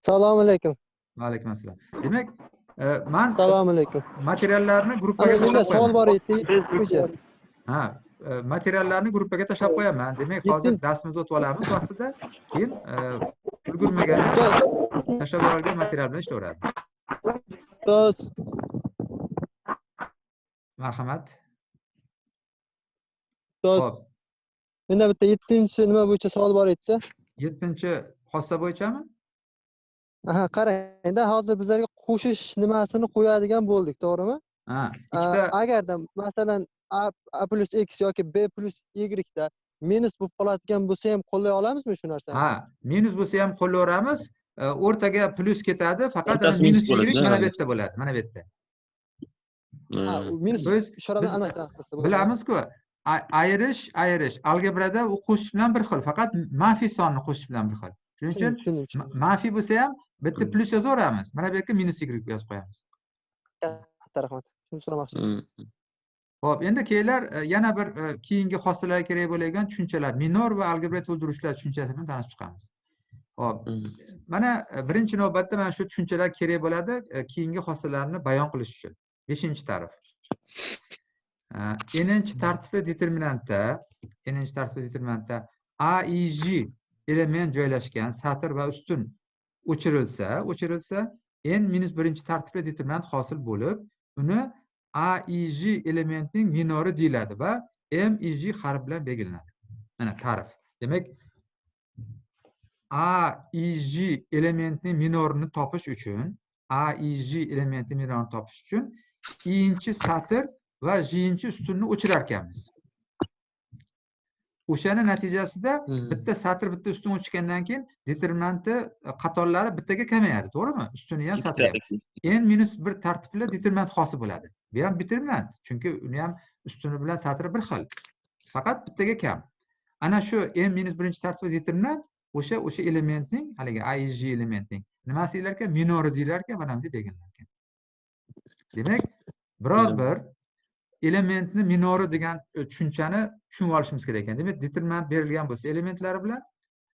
Assalomu alaykum. Va alaykum assalom. Demak, man Assalomu alaykum. materiallarni gruppaga Ana menda tashlab savol qo'yaman. bor edi. Ha, materiallarni gruppaga tashlab qo'yaman. Demak, hozir darsimizni o'tib olamiz vaqtida, keyin ulgurmaganlar tashlab yuborilgan material bilan ishlayveradi. Ustoz, Marhamat. ustoz, Xo'p, menda bitta 7-nima bo'yicha savol bor edi. 7-xossa bo'yichami? Aha, qarang-da, hozir bizlarga qo'shish nimasini qo'yadigan bo'ldik, to'g'rimi? Ha, ikkita. Agarda masalan a plus x yoki b plus y da minus bo'lib qoladigan bo'lsa ham qo'llay olamizmi shu narsani? Ha, minus bo'lsa ham qo'llayveramiz. O'rtaga plyus ketadi, faqat O'rtasi minus minus bo'ladi, y mana bu ha. yerda bo'ladi, mana bu yerda. Ha, u minus ishora bilan Biz almashtiramiz. bilamizku, ayirish algebrada u qo'shish bilan bir xil, faqat manfiy sonni qo'shish bilan bir xil. Shuning uchun Tushundim. manfiy bo'lsa ham bitta plyus yozaveramiz. Mana bu yerga minus y yozib qo'yamiz. Katta rahmat. Shuni so'ramoqchi. Xo'p, endi kelinglar, yana bir keyingi xossalarga kerak bo'ladigan tushunchalar, minor va algebra to'ldiruvchilar tushunchasi bilan tanishib chiqamiz. Xo'p, mana birinchi navbatda mana shu tushunchalar kerak bo'ladi, keyingi xossalarni bayon qilish uchun. 5-ta'rif. N-inchi tartibli determinantda, n-inchi tartibli determinantda A, I, J element joylashgan satr va ustun o'chirilsa, n minus birinchi tartibli determinant hosil bo'lib, uni A, I, J elementining minori deyiladi va M, I, J harfi bilan belgilanadi. Mana ta'rif. Demak, A, I, J elementining minorini topish uchun, A, I, J elementining minorini topish uchun I-inchi satr va J-inchi ustunni o'chirar ekanmiz. O'shani natijasida bitta satr, bitta ustun o'chgandan keyin determinanti qatorlari bittaga kamayadi, to'g'rimi? Ustuni ham, satri ham. N minus bir tartibli determinant hosil bo'ladi. Bu ham determinant, chunki uni ham ustuni bilan satri bir xil. Faqat bittaga kam. Ana shu n minus birinchi tartibli determinant o'sha elementning, haligi A, I, J elementning nimasi deyilar ekan? Minori deyilar ekan, mana bunday belgilanar ekan. Demak, biror bir elementni minori degan tushunchani tushunib olishimiz kerak ekan. Demak, determinant berilgan bo'lsa elementlari bilan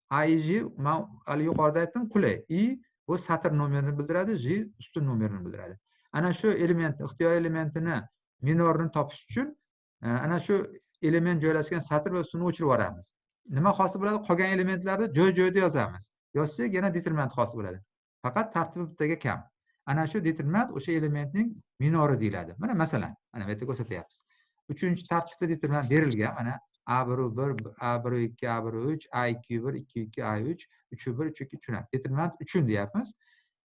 A, I, J, men hali yuqorida aytdim, qulay. I bu satr nomerini bildiradi, J ustun nomerini bildiradi. Ana shu element, ixtiyoriy elementini minorini topish uchun ana shu element joylashgan satr va ustunni o'chirib yuboramiz. Nima hosil bo'ladi? Qolgan elementlarni joy-joyida yozamiz. Yozsak yana determinant hosil bo'ladi. Faqat tartibi bittaga kam. Ana shu determinant o'sha elementning minori deyiladi. Mana masalan, mana bu yerda ko'rsatyapmiz. 3-tartibda determinant berilgan. Mana A bir u bir, A bir u ikki, A bir u uch, A ikki u bir, ikki u ikki, A uch, uch u bir, uch u ikki, uch u nol. Determinant uchun deyapmiz.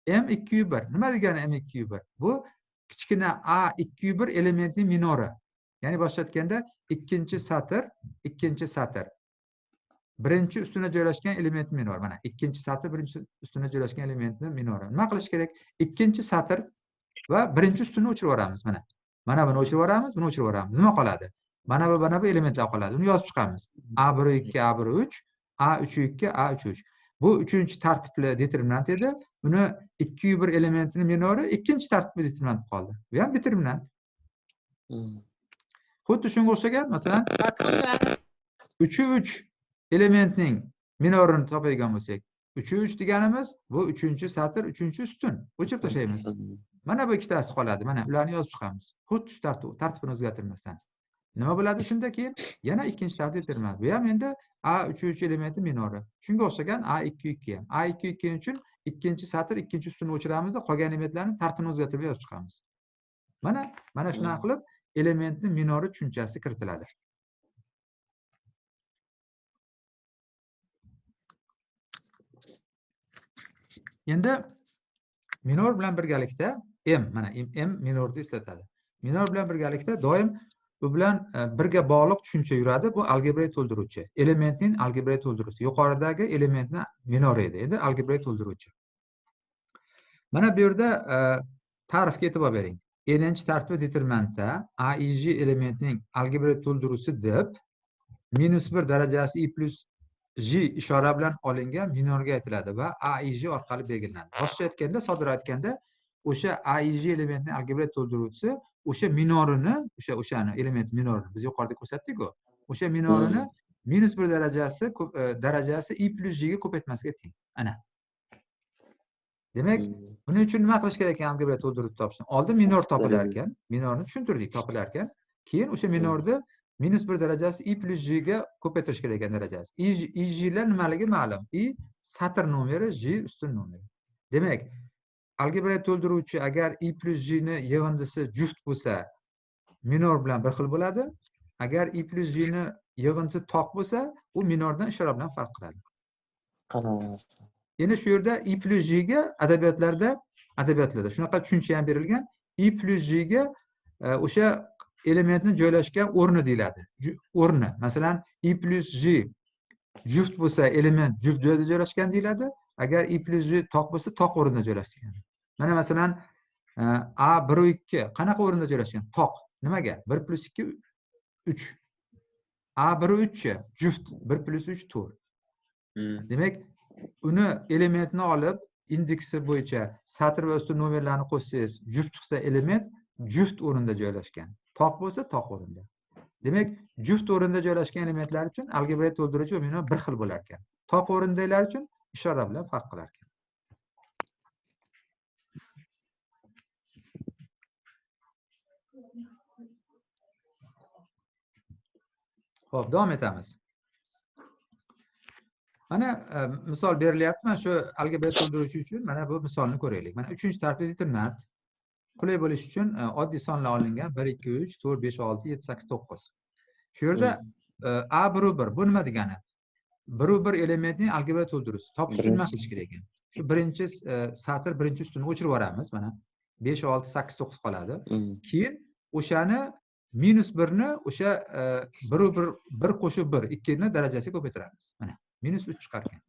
M ikki u bir. Nima degani M ikki u bir? Bu kichkina A ikki u bir elementning minori. Ya'ni boshqa aytganda ikkinchi satr. Birinchi ustuna joylashgan element minor. Mana ikkinchi satr birinchi ustuna joylashgan elementni minori. Nima qilish kerak? Ikkinchi satr va birinchi ustunni o'chirib yuboramiz mana. Mana buni o'chirib yuboramiz, buni o'chirib yuboramiz. Nima qoladi? Mana bu, mana bu elementlar qoladi. Uni yozib chiqamiz. A bir u ikki, A bir u uch, A uch u ikki, A uch u uch. Bu 3-tartibli determinant edi. Uni ikki u bir elementini minori ikkinchi tartibli determinant qoldi. Bu ham determinant. Xuddi shunga o'xshagan, masalan, uch u uch elementning minorini topadigan bo'lsak, uch u uch deganimiz bu 3-satr, 3-ustun. O'chirib tashlaymiz. Mana bu ikkitasi qoladi. Mana ularni yozib chiqamiz. Xuddi shu tartibini o'zgartirmasdan. Nima bo'ladi shunda keyin? Yana ikkinchi tartib determinant. Bu ham endi A uch u uch elementi minori. Shunga o'xshagan A ikki u ikki ham. A ikki u ikki uchun ikkinchi satr, ikkinchi ustunni o'chiramizda, qolgan elementlarni tartibini o'zgartirib yozib chiqamiz. Mana shunaqa qilib elementni minori tushunchasi kiritiladi. Endi minor bilan birgalikda M, mana M minorni eslatadi. Minor bilan birgalikda doim bu bilan birga bog'liq tushuncha yuradi. Bu algebra to'ldiruvchi. Elementning algebra to'ldiruvchisi. Yuqoridagi elementni minori edi. Endi algebra to'ldiruvchi. Mana bu yerda ta'rifga e'tibor bering. N-inchi tartibli determinantda A, I, J elementining algebra to'ldiruvchisi deb minus bir darajasi I plus J ishora bilan olingan minorga aytiladi va A, I, J orqali belgilanadi. Boshqa aytganda, sodda aytganda, o'sha A, I, J elementining algebra to'ldiruvchisi o'sha minorini, o'shani element minorini biz yuqorida ko'rsatdik-ku. O'sha minorini minus bir darajasi I plus J ga ko'paytmasiga teng. Ana. Demak, buning uchun nima qilish kerak ekan algebra to'ldirib topishni? Oldin minor topilar ekan. Minorni tushuntirdik, topilar ekan. Keyin o'sha minorni -1 darajasi i plus j ga ko'paytirish kerak ekan darajasi. I jlar nimaligi ma'lum. I satr nomeri, j ustun nomeri. Demak, algebra to'ldiruvchi agar i plus j ni yig'indisi juft bo'lsa, minor bilan bir xil bo'ladi. Agar i plus j ni yig'indisi toq bo'lsa, u minordan ishora bilan farq qiladi. Endi shu yerda i plus j ga adabiyotlarda shunaqa tushuncha ham berilgan. I plus j ga o'sha elementni joylashgan o'rni deyiladi. O'rni. Masalan, i plus j juft bo'lsa, element juft joyda joylashgan deyiladi. Agar i plus j toq bo'lsa, toq o'rinda joylashgan. Mana masalan, a 1 va 2 qanaqa o'rinda joylashgan? Toq. Nimaga? 1 plus 2 3. A 1 va 3 juft 1 plus 3 4. Demak, uni elementni olib indeksi bo'yicha satr va ustun nomerlarni qo'shsangiz, juft chiqsa element juft o'rinda joylashgan. Toq bo'lsa toq o'rinda. Demak, juft o'rinda joylashgan elementlar uchun algebra to'ldiruvchi va minor bir xil bo'lar ekan. Toq o'rindagilar uchun ishora bilan farq qilar ekan. Xo'p, davom etamiz. Mana misol berilyapti. Mana shu algebra to'ldiruvchi uchun mana bu misolni ko'raylik. Mana 3-tartibli determinant. Qulay bo'lishi uchun oddiy sonlar olingan 1 2 3 4 5 6 7 8 9. Shu yerda a 1 va 1 bu nima degani? 1 va 1 elementning algebra to'ldiruvchisi. Topish uchun nima qilish kerak ekan? Shu birinchi satr birinchi ustunni o'chirib yuboramiz. Mana 5 6 8 9 qoladi. Keyin o'shani -1 ni o'sha 1 va 1 1 qo'shib 1 2 ni darajasiga ko'paytiramiz. Mana -3 chiqar ekan.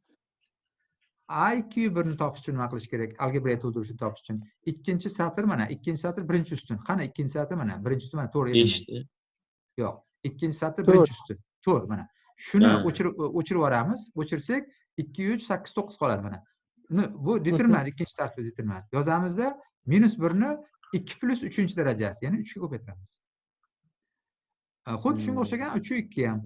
A 2 1 ni topish uchun nima qilish kerak? Algebra to'ldiruvchini topish uchun ikkinchi satr mana, ikkinchi satr birinchi ustun. Qani ikkinchi satr mana, birinchi ustun mana to'g'ri element. Yo'q, ikkinchi satr birinchi ustun. To'g'ri mana. Shuni o'chirib yuboramiz. O'chirsak 2 3 8 9 qoladi mana. Bu determinant, ikkinchi tartibli determinant. Yozamizda -1 ni 2 plus 3 darajasi, ya'ni 3 ga ko'paytiramiz. Xuddi shunga o'xshagan 3 2 ham.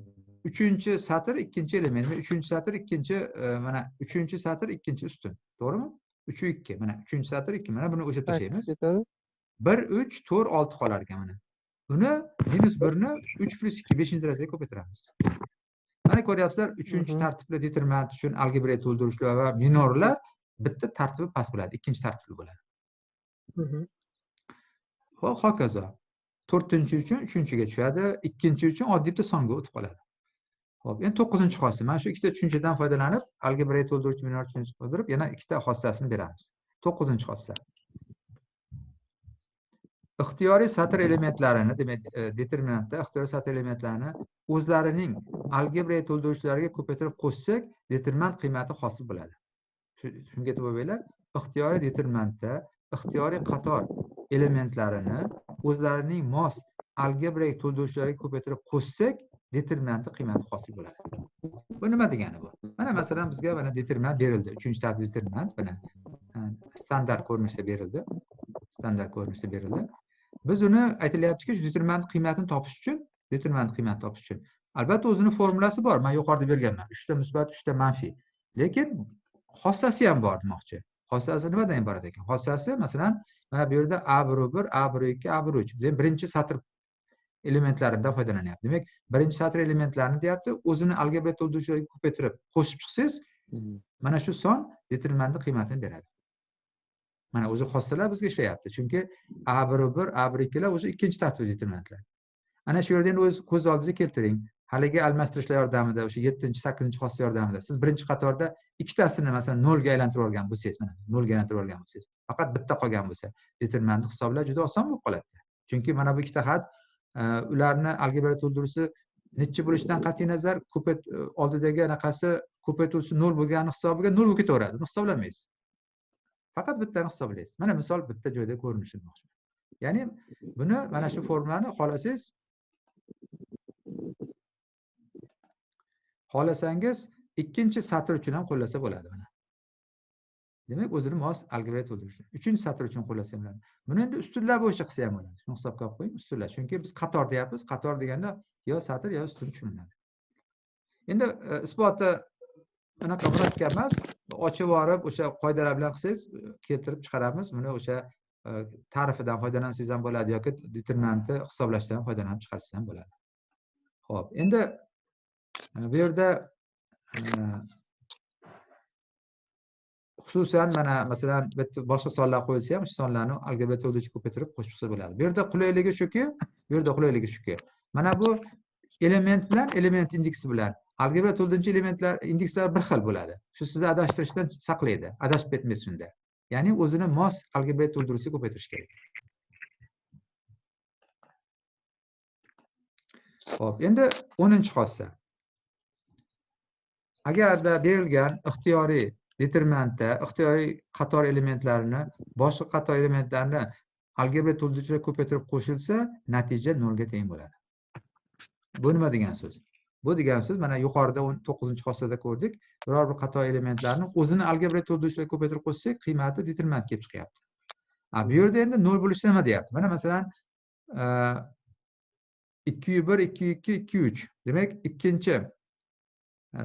3-chi satr ikkinchi element, 3-chi satr ikkinchi mana 3-chi satr ikkinchi ustun. To'g'rimi? 3 2 mana 3-chi satr 2 mana buni o'chirib tashlaymiz. 1 3 4 6 qolar ekan mana. Buni -1 ni 3 plus 2 5-darajasiga ko'paytiramiz. Mana ko'ryapsizlar, 3-chi tartibli determinant uchun algebra to'ldiruvchilar va minorlar bitta tartibi past bo'ladi, ikkinchi tartibli bo'ladi. Va hokazo. 4-chi uchun 3-ga tushadi, 2-chi uchun oddiy bitta songa o'tib qoladi. Xo'p, endi 9-xossa. Mana shu ikkita tushunchadan foydalanib, algebra to'ldiruvchi minor tushunchasini qo'ydirib, yana ikkita xossasini beramiz. 9-xossa. Ixtiyoriy satr elementlarini, demak, determinantda ixtiyoriy satr elementlarini o'zlarining algebra to'ldiruvchilariga ko'paytirib qo'shsak, determinant qiymati hosil bo'ladi. Shunga e'tibor beringlar. Ixtiyoriy determinantda ixtiyoriy qator elementlarini o'zlarining mos algebra to'ldiruvchilariga ko'paytirib qo'shsak, determinanti qiymati hosil bo'ladi. Bu nima degani bu? Mana masalan bizga mana determinant berildi. 3-tartibli determinant mana standart ko'rinishda berildi. Standart ko'rinishda berildi. Biz uni aytilyaptiki, shu determinant qiymatini topish uchun, determinant qiymatini topish uchun albatta o'zini formulasi bor. Men yuqorida berganman. 3 ta musbat, 3 ta manfiy. Lekin xossasi ham bor demoqchi. Xossasi nimadan iborat ekan? Xossasi masalan mana bu yerda a 1 1, a 1 2, a 1 3. Demak, birinchi satr elementlaridan foydalanyapti. Demak, birinchi satr elementlarini deyapti, o'zini algebra to'ldiruvchilarga ko'paytirib qo'shib chiqsangiz, mana shu son determinantning qiymatini beradi. Mana o'zi xossalar bizga ishlayapti. Chunki a 1 1, a 1 2 lar o'zi ikkinchi tartibli determinantlar. Ana shu yerda endi o'z ko'z oldingizga keltiring. Haligi almashtirishlar yordamida, o'sha 7-chi, 8-chi xossa yordamida siz birinchi qatorda ikkitasini masalan 0 ga aylantirib olgan bo'lsangiz, mana 0 ga aylantirib olgan bo'lsangiz, faqat bitta qolgan bo'lsa, determinantni hisoblash juda oson bo'lib qoladi. Chunki mana bu ikkita xat ularni algebra to'ldiruvchisi necha bo'lishidan qat'iy nazar ko'payt oldidagi anaqasi ko'paytuvchisi 0 bo'lgani hisobiga 0 bo'lib ketaveradi. Buni hisoblamaysiz. Faqat bittani hisoblaysiz. Mana misol bitta joyda ko'rinishi demoqchiman. Ya'ni buni mana shu formulani xohlasangiz ikkinchi satr uchun ham qo'llasa bo'ladi mana. Demak, o'zini mos algebra to'ldirishi. 3-satr uchun qo'llasa ham bo'ladi. Buni endi ustunlar bo'yicha qilsa ham bo'ladi. Shuni hisobga olib qo'ying, ustunlar. Chunki biz qator deyapmiz. Qator deganda yo satr yo ustun tushuniladi. Endi isboti anaqa murakkab emas, ochib yorib o'sha qoidalar bilan qilsangiz keltirib chiqaramiz. Buni o'sha ta'rifidan foydalansangiz ham bo'ladi yoki determinantni hisoblashdan foydalanib chiqarsangiz ham bo'ladi. Xo'p, endi bu yerda xususan mana masalan bitta boshqa sonlar qo'yilsa ham shu sonlarni algebra to'ldiruvchi ko'paytirib qo'shib chiqsa bo'ladi. Bu yerda qulayligi shuki, mana bu element bilan element indeksi bilan algebra to'ldiruvchi elementlar indekslar bir xil bo'ladi. Shu sizni adashtirishdan saqlaydi. Adashib ketmaysiz shunda. Ya'ni o'zini mos algebra to'ldiruvchisi ko'paytirish kerak. Xo'p, endi 10-xossa. Agarda berilgan ixtiyoriy determinantda ixtiyoriy qator elementlarini boshqa qator elementlarini algebra to'ldiruvchilar ko'paytirib qo'shilsa, natija 0 ga teng bo'ladi. Bu nima degan so'z? Bu degan so'z mana yuqorida 19-xossada ko'rdik, biror bir qator elementlarni o'zini algebra to'ldiruvchilar ko'paytirib qo'shsak, qiymati determinant kelib chiqyapti. Bu yerda endi 0 bo'lishi nima deyapti? Mana masalan 2 1 2 2 2 3. Demak, ikkinchi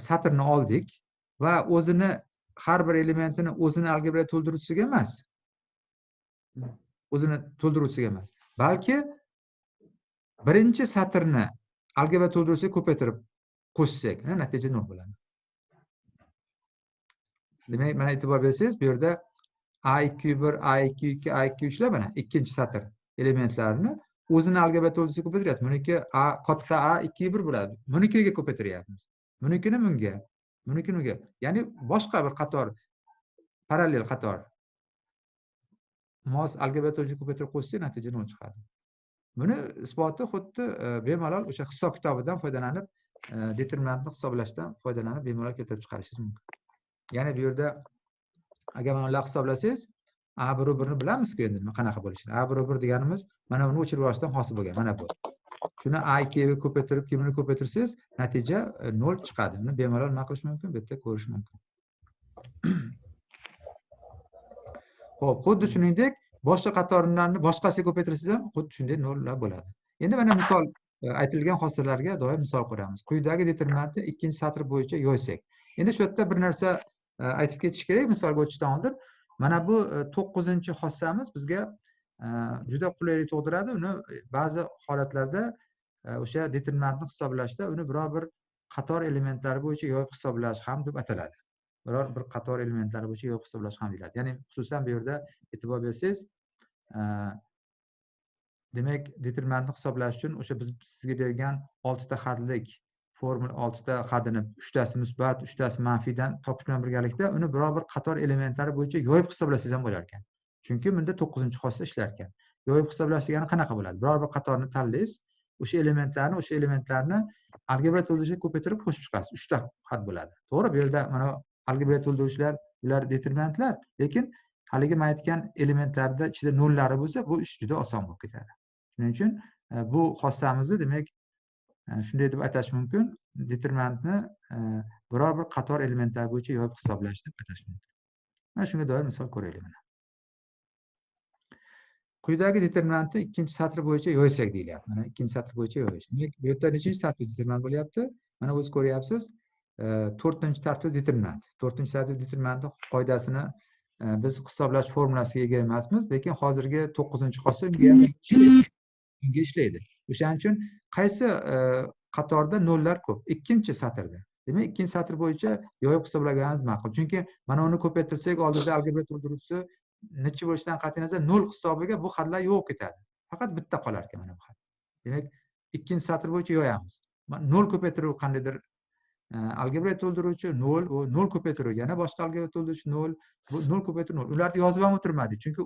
satrni oldik va o'zini har bir elementini o'zini algebra to'ldiruvchisiga emas, o'zini to'ldiruvchisiga emas, balki birinchi satrni algebra to'ldiruvchisiga ko'paytirib qo'shsak, natija 0 bo'ladi. Demak, mana e'tibor bersangiz, bu yerda A2 1, A2 2, A2 3 lar mana ikkinchi satr elementlarini o'zini algebra to'ldiruvchisiga ko'paytiryapmiz. Buniki A katta A2 1 bo'ladi. Bunikiga ko'paytiryapmiz. Bunikini bunga, bunikini bunga. Ya'ni boshqa bir qator, parallel qator mos algebra to'ldiruvchiga ko'paytirib qo'shsak, natija 0 chiqadi. Buni isboti xuddi bemalol o'sha hisob kitobidan foydalanib, determinantni hisoblashdan foydalanib bemalol keltirib chiqarishingiz mumkin. Ya'ni bu yerda agar mana ular hisoblasangiz, A1 1 ni bilamizku endi nima qanaqa bo'lishini. A1 1 deganimiz mana buni o'chirib yuborishdan hosil bo'lgan mana bu. Shuni A2 ga ko'paytirib, kimini ko'paytirsangiz, natija 0 chiqadi. Buni bemalol nima qilish mumkin? Bu yerda ko'rish mumkin. Xo'p, xuddi shuningdek boshqa qatorlarni boshqasiga ko'paytirsangiz ham xuddi shunday nollar bo'ladi. Endi mana misol aytilgan hosillarga doim misol ko'ramiz. Quyidagi determinantni ikkinchi satr bo'yicha yoysak. Endi shu yerda bir narsa aytib ketish kerak, misolga o'tishdan oldin. Mana bu 9-xossamiz bizga juda qulaylik tug'diradi. Uni ba'zi holatlarda o'sha determinantni hisoblashda uni biror bir qator elementlari bo'yicha yoyib hisoblash ham deb ataladi. Biror bir qator elementlari bo'yicha yoyib hisoblash ham deyiladi. Ya'ni xususan bu yerda e'tibor bersangiz, demak determinantni hisoblash uchun o'sha biz sizga bergan 6 ta hadlik formula, 6 ta hadini 3 tasi musbat, 3 tasi manfiydan topish bilan birgalikda uni biror bir qator elementlari bo'yicha yoyib hisoblasangiz ham bo'lar ekan. Chunki bunda 9-xossa ishlar ekan. Yoyib hisoblash degani qanaqa bo'ladi? Biror bir qatorni tanlaysiz, o'sha elementlarni algebra to'ldiruvchiga ko'paytirib qo'shib chiqasiz. 3 ta had bo'ladi. To'g'ri, bu yerda mana algebra to'ldiruvchilar ular determinantlar, lekin haligi men aytgan elementlarda ichida nollari bo'lsa, bu ish juda oson bo'lib ketadi. Shuning uchun bu xossamizni demak shunday deb atash mumkin, determinantni biror bir qator elementlar bo'yicha yoyib hisoblash deb atash mumkin. Mana shunga doir misol ko'raylik mana. Quyidagi determinantni ikkinchi satr bo'yicha yoysak deyilyapti. Mana ikkinchi satr bo'yicha yoyish. Demak, bu yerda nechinchi tartibli determinant bo'lyapti? Mana o'zi ko'ryapsiz, 4-tartibli determinant. 4-tartibli determinantning qoidasini biz hisoblash formulasiga ega emasmiz, lekin hozirgi 9-xossa unga ishlaydi. O'shaning uchun qaysi qatorda nollar ko'p? Ikkinchi satrda. Demak, ikkinchi satr bo'yicha yoyib hisoblaganimiz ma'qul. Chunki mana uni ko'paytirsak, oldida algebra to'ldiruvchisi necha bo'lishidan qat'iy nazar 0 hisobiga bu hadlar yo'q ketadi. Faqat bitta qolar ekan mana bu had. Demak, ikkinchi satr bo'yicha yoyamiz. 0 ko'paytiruv qandaydir algebra to'ldiruvchi 0, u 0 ko'paytiruv yana boshqa algebra to'ldiruvchi 0, bu 0 ko'paytiruv 0. Ularni yozib ham o'tirmadik, chunki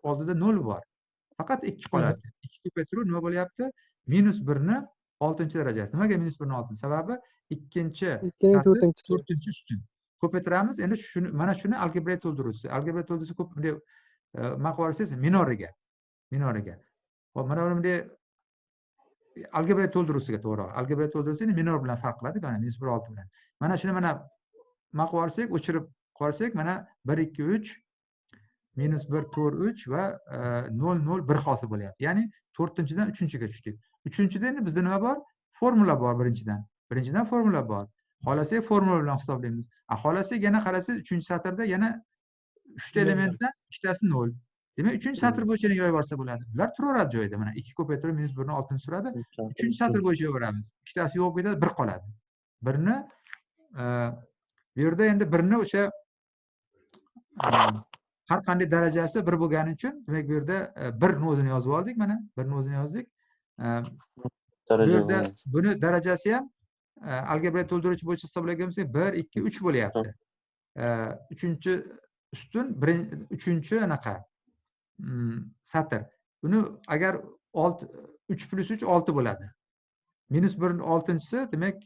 oldida 0 bor. Faqat 2 qolar ekan. 2 ko'paytiruv nima bo'lyapti? -1 ni 6-darajasi. Nimaga -1 ni 6? Sababi ikkinchi to'rtinchi ustun. Ko'paytiramiz. Endi shuni, mana shuni algebra to'ldiruvchisi. Algebra to'ldiruvchisi ko'p bunday nima qilib yuborsangiz minoriga. Minoriga. Xo'p, mana bunday algebra to'ldiruvchisiga to'g'ri. Algebra to'ldiruvchisi endi minor bilan farq qiladi, mana -1 6 bilan. Mana shuni mana nima qilib yuborsak, o'chirib qo'ysak, mana 1 2 3 -1 4 3 va 0 0 1 hosil bo'lyapti. Ya'ni 4-dan 3-ga tushdik. 3-da endi bizda nima bor? Formula bor birinchidan. Birinchidan formula bor. Xohlasak formula bilan hisoblaymiz. Xohlasak yana qarasangiz 3-satrda yana 3 ta elementdan ikkitasi 0. Demak, 3-satr bo'yicha yoyib yuborsa bo'ladi. Bular turaveradi joyida. Mana 2 ko'paytirib -1 ni 6 turadi. 3-satr bo'yicha yoyaveramiz. Ikkitasi yo'q ketadi, 1 qoladi. 1ni bu yerda endi 1ni o'sha har qanday darajasi 1 bo'lgani uchun, demak bu yerda 1 ni o'zini yozib oldik, mana 1 ni o'zini yozdik. Bu yerda buni darajasi ham algebra to'ldiruvchi bo'yicha hisoblagan bo'lsak 1, 2, 3 bo'lyapti. 3-chi ustun, 3-chi anaqa satr. Buni agar 6 3 + 3 6 bo'ladi. -1 ning 6-chisi, demak,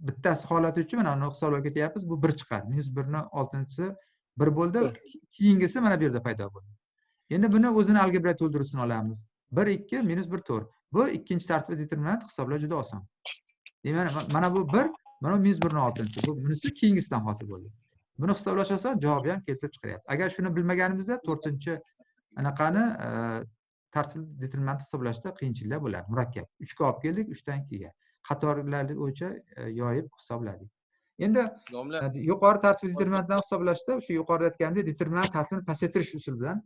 bittasi holati uchun mana uni hisoblab ketyapmiz, bu 1 chiqadi. -1 ning 6-chisi 1 bo'ldi. Keyingisi mana bu yerda paydo bo'ldi. Endi buni o'zini algebra to'ldiruvchisini olamiz. 1 2 -1 4. Bu ikkinchi tartibli determinant hisoblash juda oson. Demak, mana bu 1, mana bu -1 ning 6-chisi. Bu bunisi keyingisidan hosil bo'ldi. Buni hisoblash oson, javobi ham keltirib chiqaryapti. Agar shuni bilmaganimizda 4-chi anaqani tartibli determinant hisoblashda qiyinchiliklar bo'ladi, murakkab. 3 ga olib keldik, 3 dan 2 ga. Qatorlar bo'yicha yoyib hisobladik. Endi yuqori tartibli determinantlarni hisoblashda o'sha yuqorida aytganimdek determinant tartibini pasaytirish usuli bilan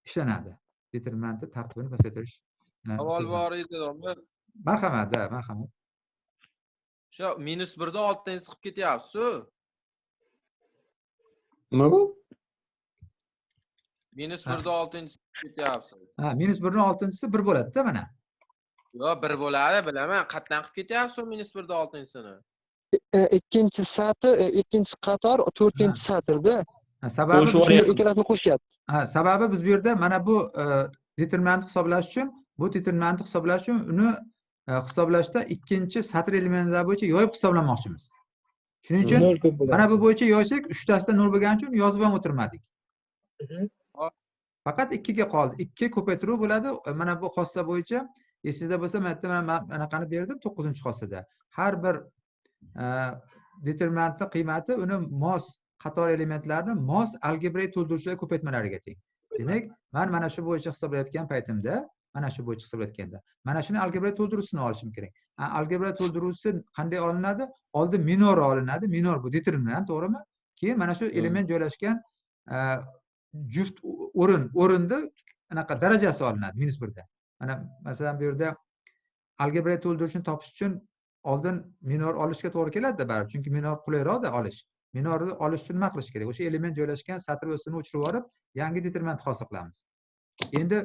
ishlanadi. Determinantni tartibini pasaytirish. Savol bor edi, domla. Marhamat, marhamat. O'sha -1 dan 6 chiqib ketyapsiz-ku. Nima bu? -1 dan 6 chiqib ketyapsiz. Ha, -1 dan 6-chisi 1 bo'ladi-da mana. Yo'q, 1 bo'ladi, bilaman. Qatdan qilib ketyapsiz -1 dan 6-chisini. Ikkinchi satr, ikkinchi qator, 4-chi satrda. Ha, sababi ikkalasini qo'shyapti. Ha, sababi biz bu yerda mana bu determinantni hisoblash uchun, bu determinantni hisoblash uchun uni hisoblashda ikkinchi satr elementlari bo'yicha yoyib hisoblamoqchimiz. Shuning uchun mana bu bo'yicha yoysak, 3 tasida 0 bo'lgani uchun yozib ham o'tirmadik. Faqat 2 ga qoldi. 2 ko'paytiruv bo'ladi. Mana bu xossa bo'yicha esingizda bo'lsa, men aytdim, mana anaqani berdim 9-xossada. Har bir determinantning qiymati uni mos qator elementlarini mos algebraik to'ldiruvchilar ko'paytmalariga teng. Demak, men mana shu bo'yicha hisoblayotgan paytimda, mana shu bo'yicha hisoblayotganda, mana shuni algebra to'ldiruvchisini olishim kerak. Algebra to'ldiruvchisi qanday olinadi? Oldin minor olinadi. Minor bu determinant, to'g'rimi? Keyin mana shu element joylashgan juft o'rinda anaqa darajasi olinadi -1 da. Mana masalan bu yerda algebra to'ldiruvchini topish uchun oldin minor olishga to'g'ri keladi-da baribir, chunki minor qulayroq-da olish. Minorni olish uchun nima qilish kerak? O'sha element joylashgan satr ustini o'chirib yuborib, yangi determinant hosil qilamiz. Endi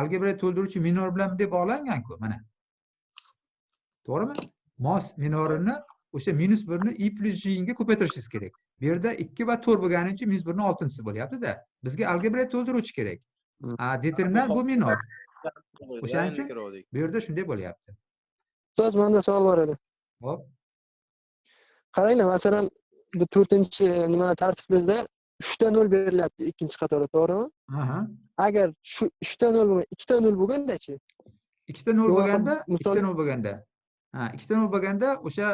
algebra to'ldiruvchi minor bilan bunday bog'langan-ku, mana. To'g'rimi? Mos minorini o'sha -1 ni i + j ga ko'paytirishingiz kerak. Bu yerda 2 va 4 bo'lgani uchun -1 ning 6-chisi bo'lyapti-da. Bizga algebra to'ldiruvchi kerak. Determinant bu minor. O'shaning uchun bu yerda shunday bo'lyapti. Ustoz, menda savol bor edi. Xo'p. Qaranglar, masalan, bu 4-chi nima tartibida 3 ta 0 berilyapti ikkinchi qatorda, to'g'rimi? Aha. Agar shu 3 ta 0 bo'lmay, 2 ta 0 bo'lganda-chi? 2 ta 0 bo'lganda, 2 ta 0 bo'lganda. Ha, 2 ta 0 bo'lganda o'sha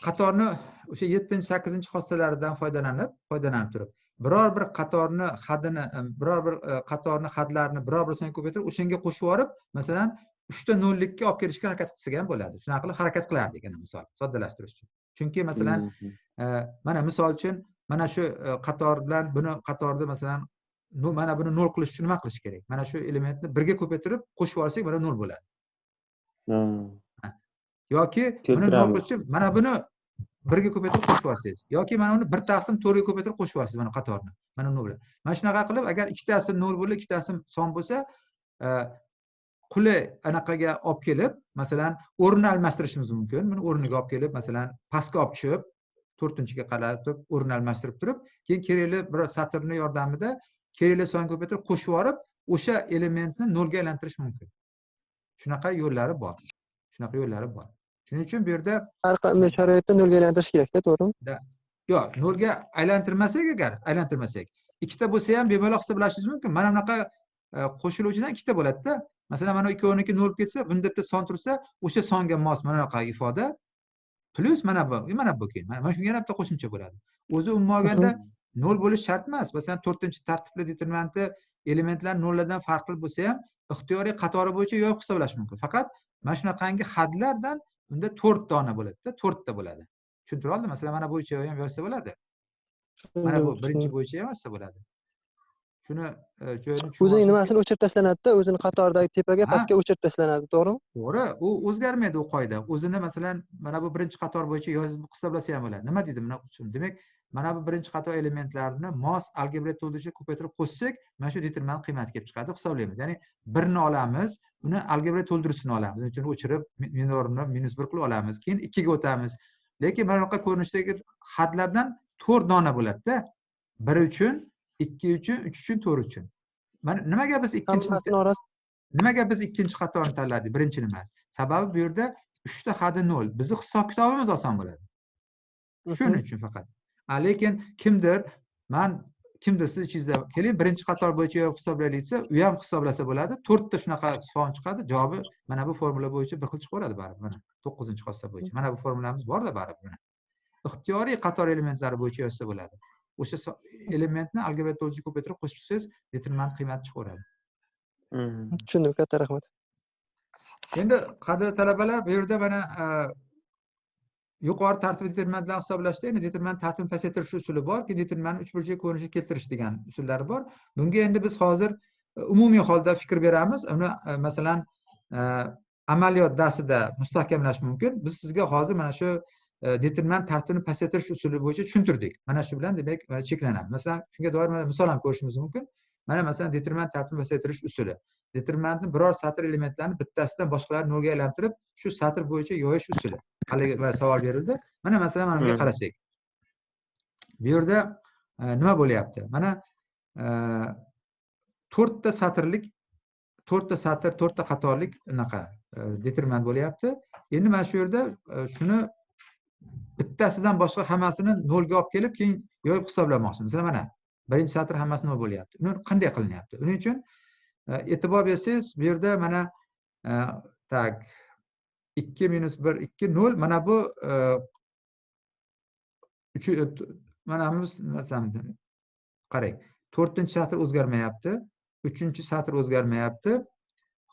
qatorni o'sha 7-8 xossalaridan foydalanib turib, biror bir qatorni hadini, biror bir qatorni hadlarini biror bir songa ko'paytirib, o'shanga qo'shib yuborib, masalan, 3 ta 0likka olib kelishga harakat qilsak ham bo'ladi. Shunaqa qilib harakat qilardik, ana misol, soddalashtirish uchun. Chunki masalan, mana misol uchun mana shu qator bilan buni qatorni masalan, mana buni 0 qilish uchun nima qilish kerak? Mana shu elementni 1 ga ko'paytirib qo'shib yuborsak, mana 0 bo'ladi. Yoki buni 0 qilish uchun mana buni 1 ga ko'paytirib qo'shib yuborsangiz, yoki mana uni 1 taqsim 4 ga ko'paytirib qo'shib yuborsangiz mana qatorni, mana 0 bo'ladi. Mana shunaqa qilib, agar ikkitasi 0 bo'lib, ikkitasi son bo'lsa, qulay anaqaga olib kelib, masalan, o'rnini almashtirishimiz mumkin. Buni o'rniga olib kelib, masalan, pastga olib tushib, 4-ga qaratib, o'rnini almashtirib turib, keyin kerakli bir satrni yordamida kerakli son ko'paytirib qo'shib yuborib, o'sha elementni 0 ga aylantirish mumkin. Shunaqa yo'llari bor. Shunaqa yo'llari bor. Shuning uchun bu yerda har qanday sharoitda 0 ga aylantirish kerak-da, to'g'rimi? Yo'q, 0 ga aylantirmasak agar, aylantirmasak, ikkita bo'lsa ham bemalol hisoblashingiz mumkin. Mana bunaqa qo'shiluvchidan ikkita bo'ladi-da. Masalan, mana 2 12 0 bo'lib ketsa, bunda bitta son tursa, o'sha songa mos mana bunaqa ifoda plyus mana bu, mana bu keyin. Mana shunga yana bitta qo'shimcha bo'ladi. O'zi umuman olganda 0 bo'lish shart emas. Masalan, 4-tartibli determinanti elementlar nollardan farqli bo'lsa ham, ixtiyoriy qatori bo'yicha yoyib hisoblash mumkin. Faqat mana shunaqangi hadlardan Unda 4 dona bo'ladi-da, 4 ta bo'ladi. Tushuntira oldim? Masalan, mana bo'yicha ham yozsa bo'ladi. Mana bu birinchi bo'yicha ham yozsa bo'ladi. Shuni joyini o'zining nimasini o'chirib tashlanadi-da, o'zini qatoridagi tepaga, pastga o'chirib tashlanadi, to'g'rimi? To'g'ri, u o'zgarmaydi u qoida. O'zini masalan, mana bu birinchi qator bo'yicha yozib hisoblasa ham bo'ladi. Nima deydi mana uchun? Demak, mana bu birinchi qator elementlarini mos algebra to'ldirishga ko'paytirib qo'shsak, mana shu determinant qiymati kelib chiqadi, hisoblaymiz. Ya'ni 1 ni olamiz, uni algebra to'ldirishini olamiz. Shuning uchun o'chirib minorini -1 qilib olamiz. Keyin 2 ga o'tamiz. Lekin mana bunaqa ko'rinishdagi hadlardan 4 dona bo'ladi-da. 1 uchun, 2 uchun, 3 uchun, 4 uchun. Mana nimaga biz ikkinchi qatorni tanladik, birinchini emas? Sababi bu yerda 3 ta hadi 0. Bizning hisob kitobimiz oson bo'ladi. Shuning uchun faqat. Lekin kimdir siz ichingizda keling birinchi qator bo'yicha hisoblaylik desa, u ham hisoblasa bo'ladi. 4 ta shunaqa son chiqadi. Javobi mana bu formula bo'yicha bir xil chiqaveradi baribir. Mana 9-xossa bo'yicha. Mana bu formulamiz bor-da baribir mana. Ixtiyoriy qator elementlari bo'yicha yozsa bo'ladi. O'sha elementni algebra to'ldirishga ko'paytirib qo'shib determinant qiymati chiqaveradi. Tushundim, katta rahmat. Endi qadrli talabalar, bu yerda mana yuqori tartibli determinantlarni hisoblashda endi determinant tartibini pasaytirish usuli bor, keyin determinantni uchburchak ko'rinishga keltirish degan usullari bor. Bunga endi biz hozir umumiy holda fikr beramiz. Uni masalan amaliyot darsida mustahkamlash mumkin. Biz sizga hozir mana shu determinant tartibini pasaytirish usuli bo'yicha tushuntirdik. Mana shu bilan demak cheklanamiz. Masalan, shunga doir mana misol ham ko'rishimiz mumkin. Mana masalan determinant tartibini pasaytirish usuli. Determinantni biror satr elementlarini bittasidan boshqalarini nolga aylantirib, shu satr bo'yicha yoyish usuli. Haligi savol berildi. Mana masalan mana bunga qarasak. Bu yerda nima bo'lyapti? Mana 4 ta satrlik, 4 ta satr, 4 ta qatorlik anaqa determinant bo'lyapti. Endi mana shu yerda shuni bittasidan boshqa hammasini nolga olib kelib, keyin yoyib hisoblamoqchimiz. Masalan, mana birinchi satr hammasi nol bo'lyapti. Uni qanday qilinyapti? Uning uchun e'tibor bersangiz, bu yerda mana tak 2 - 1 2 0 mana bu 3 mana masalan qarang, 4-satr o'zgarmayapti, 3-satr o'zgarmayapti.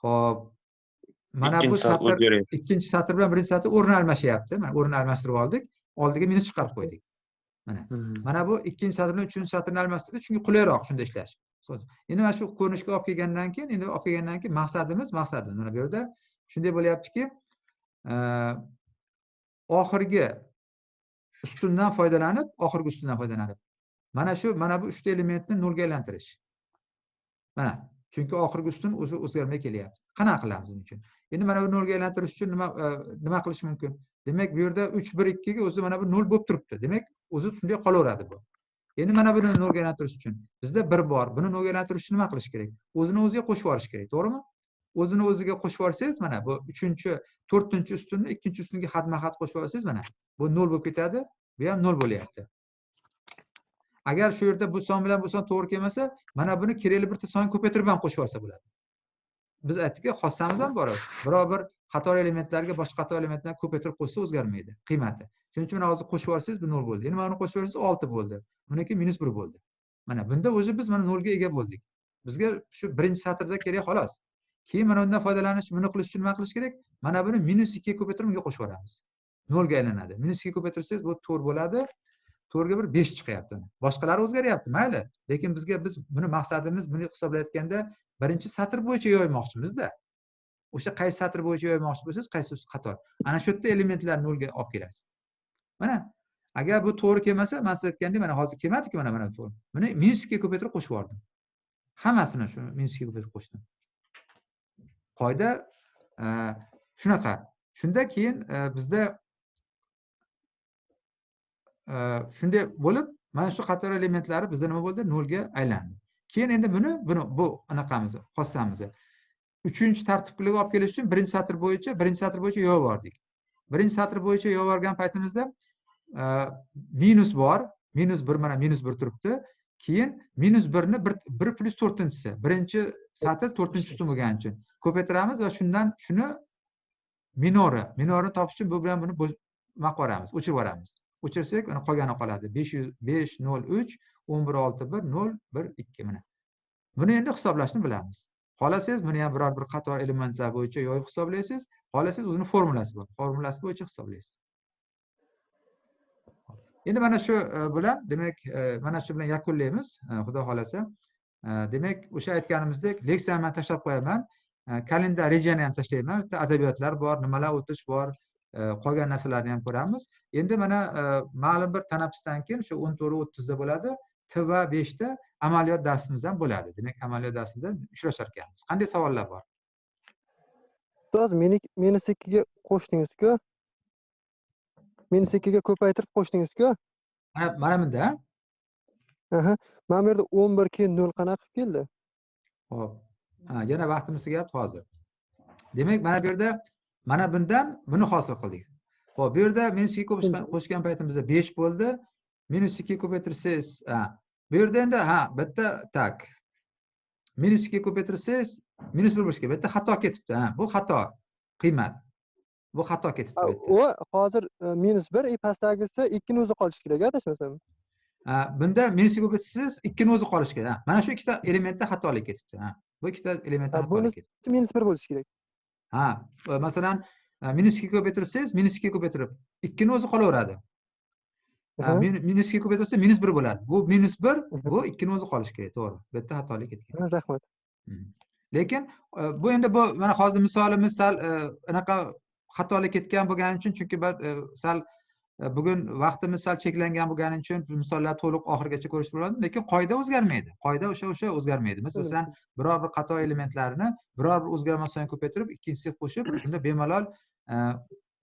Xo'p, mana bu satr 2-satr bilan 1-satr o'rin almashyapti. Mana o'rin almashtirib oldik, oldiga minus chiqarib qo'ydik. Mana. Mana bu 2-satr bilan 3-satrni almashtirdik, chunki qulayroq shunda ishlash. Endi mana shu ko'rinishga olib kelgandan keyin, endi olib kelgandan keyin maqsadimiz mana bu yerda shunday bo'lyaptiki, oxirgi ustundan foydalanib, mana shu mana bu 3 ta elementni nolga aylantirish. Mana, chunki oxirgi ustun o'zi o'zgarmay kelyapti. Qanaqa qilamiz buning uchun? Endi mana bu nolga aylantirish uchun nima qilish mumkin? Demak, bu yerda 3 1 2 ga o'zi mana bu 0 bo'lib turibdi. Demak, o'zi shunday qolaveradi bu. Endi mana buni nolga aylantirish uchun bizda 1 bor. Buni nolga aylantirish uchun nima qilish kerak? O'zini o'ziga qo'shib yuborish kerak, to'g'rimi? O'zini o'ziga qo'shib yuborsangiz, mana bu 3-chi, 4-chi ustunni 2-chi ustunga xatma-xat qo'shib yuborsangiz, mana bu 0 bo'lib ketadi, bu ham 0 bo'lyapti. Agar shu yerda bu son bilan bu son to'g'ri kelmasa, mana buni kerakli bir songa ko'paytirib ham qo'shib yuborsa bo'ladi. Biz aytdik-ku, xossamiz ham bor. Biror bir qator elementlarga boshqa qator elementlarni ko'paytirib qo'shsa o'zgarmaydi qiymati. Shuning uchun mana hozir qo'shib yuborsangiz bu 0 bo'ldi. Endi mana buni qo'shib yuborsangiz 6 bo'ldi. Buniki -1 bo'ldi. Mana bunda o'zi biz mana 0 ga ega bo'ldik. Bizga shu birinchi satrda kerak xolos. Keyin mana undan foydalanish, buni qilish uchun nima qilish kerak? Mana buni -2 ga ko'paytirib unga qo'shib yuboramiz. 0 ga aylanadi. -2 ga ko'paytirsangiz bu 4 bo'ladi. 4 ga 1 5 chiqyapti. Boshqalari o'zgaryapti, mayli. Lekin bizga biz buni maqsadimiz buni hisoblayotganda birinchi satr bo'yicha yoymoqchimiz-da. O'sha qaysi satr bo'yicha yoymoqchi bo'lsangiz, qaysi qator. Ana shu yerda elementlarni 0 ga olib kelasiz. Mana agar bu to'g'ri kelmasa, men siz aytgandek, mana hozir kelmadi-ku, mana to'g'ri. Buni -2 ga ko'paytirib qo'shib yubordim. Hammasini shuni -2 ga ko'paytirib qo'shdim. Qoida shunaqa. Shunda keyin bizda shunday bo'lib, mana shu qator elementlari bizda nima bo'ldi? 0 ga aylandi. Keyin endi buni bu anaqamiz, xossamiz. 3-tartibga olib kelish uchun birinchi satr bo'yicha yo'q bordik. Birinchi satr bo'yicha yo'q borgan paytimizda minus bor, -1 mana -1 turibdi. Keyin -1 ni 1 plus 4-chisi. Birinchi satr 4-ustun bo'lgani uchun ko'paytiramiz va shundan shuni minorini topish uchun bu bilan buni nima qilamiz? O'chirib yuboramiz. O'chirsak, mana qolgani qoladi. 5 0 3 11 6 1 0 1 2 mana. Buni endi hisoblashni bilamiz. Xohlasangiz buni ham biror bir qator elementlar bo'yicha yoyib hisoblaysiz, xohlasangiz o'zini formulasi bor. Formulasi bo'yicha hisoblaysiz. Endi mana shu bilan, demak, mana shu bilan yakunlaymiz, xudo xolasa. Demak, o'sha aytganimizdek, leksiyani men tashlab qo'yaman, kalendar rejani ham tashlayman, bitta adabiyotlar bor, nimalar o'tish bor, qolgan narsalarni ham ko'ramiz. Endi mana ma'lum bir tanaffusdan keyin o'sha 14:30 da bo'ladi, TV 5 da amaliyot darsimiz ham bo'ladi. Demak, amaliyot darsida uchrashar ekanmiz. Qanday savollar bor? Ustoz, minus 2 ga qo'shdingiz-ku. Minus 2 ga ko'paytirib qo'shdingiz-ku. Mana bunda. Aha. Mana bu yerda 11 keyin 0 qanaqa qilib keldi? Xo'p. Yana vaqtimiz tugayapti hozir. Demak, mana bu yerda mana bundan buni hosil qildik. Xo'p, bu yerda minus 2 qo'shgan paytimizda 5 bo'ldi. Minus 2 ko'paytirsangiz, bu yerda endi bitta tak. Minus 2 ko'paytirsangiz minus 1 bo'lishi kerak. Bu yerda xato ketibdi. Bu xato qiymat. Bu xato ketibdi bu yerda. U hozir minus 1, pastdagisi 2 ni o'zi qolishi kerak, adashmasam. Bunda minus 2 ko'paytirsangiz 2 ni o'zi qolishi kerak. Mana shu ikkita elementda xatolik ketibdi. Bu ikkita elementda xatolik ketibdi. Minus 1 bo'lishi kerak. Masalan, minus 2 ko'paytirsangiz minus 2 ko'paytirib 2 ni o'zi qolaveradi. Minus 2 ko'paytirsa minus 1 bo'ladi. Bu minus 1, bu 2 ni o'zi qolishi kerak, to'g'ri. Bu yerda xatolik ketgan. Rahmat. Lekin bu endi bu mana hozir misolimiz sal anaqa xatolik ketgan bo'lgani uchun, chunki sal bugun vaqtimiz sal cheklangan bo'lgani uchun misollar to'liq oxirigacha ko'rish bo'ladi, lekin qoida o'zgarmaydi. Qoida o'sha o'zgarmaydi. Masalan, biror bir qator elementlarini biror bir o'zgarmas son ko'paytirib, ikkinchisiga qo'shib, shunda bemalol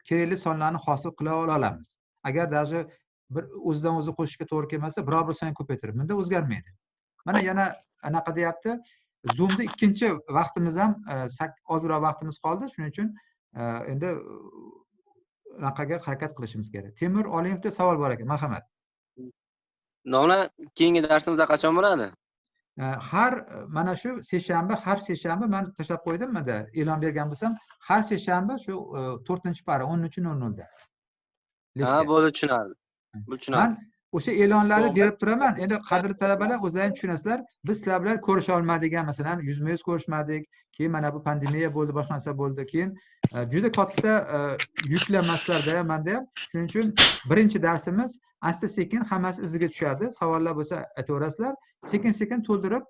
kerakli sonlarni hosil qila olamiz. Agar даже bir o'zidan o'zi qo'shishga to'g'ri kelmasa, biror bir son ko'paytirib, bunda o'zgarmaydi. Mana yana anaqa deyapti. Zoomda ikkinchi vaqtimiz ham ozroq vaqtimiz qoldi, shuning uchun endi anaqaga harakat qilishimiz kerak. Temur Olimovda savol bor ekan, marhamat. Domla, keyingi darsimiz qachon bo'ladi? Har mana shu seshanba, har seshanba men tashlab qo'ydim, mana e'lon bergan bo'lsam, har seshanba shu 4-para 13:00 da. Ha, bo'ldi, tushunarli. Bu tushunarli. Men o'sha e'lonlarni berib turaman. Endi qadrli talabalar, o'zlaring tushunasizlar, biz sizlar bilan ko'risha olmadik, masalan, yuzma-yuz ko'rishmadik. Keyin mana bu pandemiya bo'ldi, boshqa narsa bo'ldi. Keyin juda katta yuklanmaslarda ham menda ham. Shuning uchun birinchi darsimiz asta-sekin hammasi iziga tushadi. Savollar bo'lsa aytaverasizlar. Sekin-sekin to'ldirib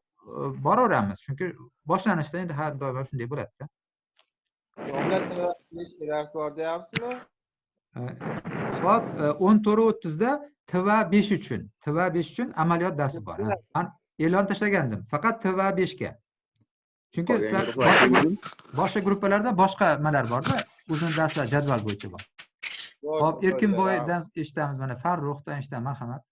boraveramiz. Chunki boshlanishda endi har doim shunday bo'ladi-da. Dars bor deyapsizmi? Soat 14:30 da TV 5 uchun, TV 5 uchun amaliyot darsi bor. Men e'lon tashlagandim. Faqat TV 5 ga. Chunki sizlar boshqa gruppalarda boshqa nimalar bor-da, o'zini darslar jadval bo'yicha bor. Xo'p, Erkinboydan eshitamiz, mana Farruxdan eshitamiz, marhamat.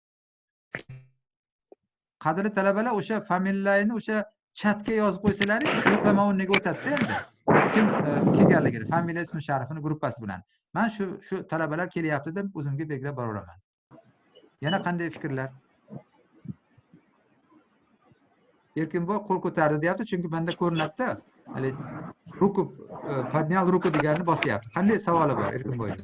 Qadrli talabalar, o'sha familiyalarni o'sha chatga yozib qo'ysalaring, yo'qlama o'rniga o'tadi-da endi. Kim kelganligini, familiya, ismi, sharifini gruppasi bilan. Men shu talabalar kelyapti deb o'zimga belgilab boraveraman. Yana qanday fikrlar? Erkinboy qo'l ko'tardi deyapti, chunki menda ko'rinadi-da. Hali ruku podнял ruku deganini bosyapti. Qanday savoli bor Erkinboyda?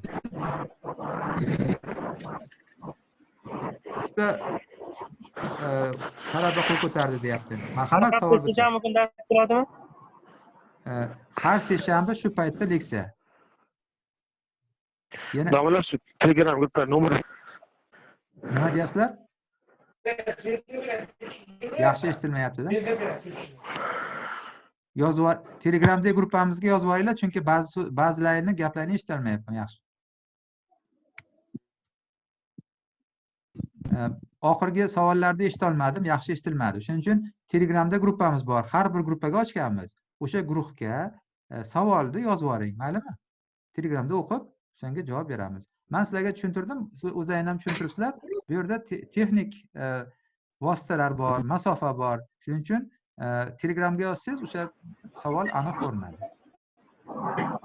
Ikkita talaba qo'l ko'tardi deyapti. Marhamat, savol Har seshanba kuni dars turadimi? Har seshanba shu paytda leksiya. Yana Domla, shu Telegram gruppa nomeri nima deyapsizlar? Yaxshi eshitilmayapti-da. Yozib, Telegramdagi gruppamizga yozib olinglar, chunki ba'zilarini gaplarini eshitilmayapman yaxshi. Oxirgi savollarni eshita olmadim, yaxshi eshitilmadi. Shuning uchun Telegramda gruppamiz bor. Har bir gruppaga ochganmiz. O'sha guruhga savolni yozib oling, maylimi? Telegramda o'qib, o'shanga javob beramiz. Men sizlarga tushuntirdim, siz o'zlaring ham tushuntiribsizlar. Bu yerda texnik vositalar bor, masofa bor. Shuning uchun Telegramga yozsangiz, o'sha savol aniq ko'rinadi.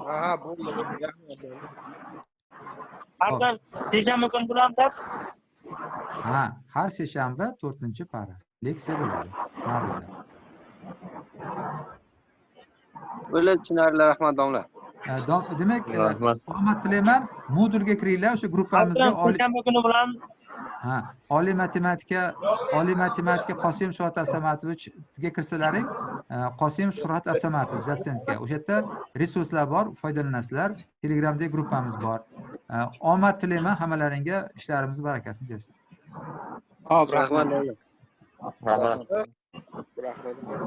Ha, bo'ldi, bo'ldi. Har seshanba kuni bo'ladi dars? Ha, har seshanba 4-para leksiya bo'ladi. Ma'ruza. Bo'ldi, tushunarli, rahmat domla. Demak, omad tilayman. Modulga kiringlar, o'sha gruppamizga seshanba kuni bilan. Ha, oliy matematika Qosim Shuhrat Absamatovichga kirsalaring, Qosim Shuhrat Absamatovich dotsentga, o'sha yerda resurslar bor, foydalanasizlar. Telegramda gruppamiz bor. Omad tilayman hammalaringga, ishlarimiz barakasini bersin. Hop, Rahmat. rahmat. Rahmat. Rahmat. Rahmat.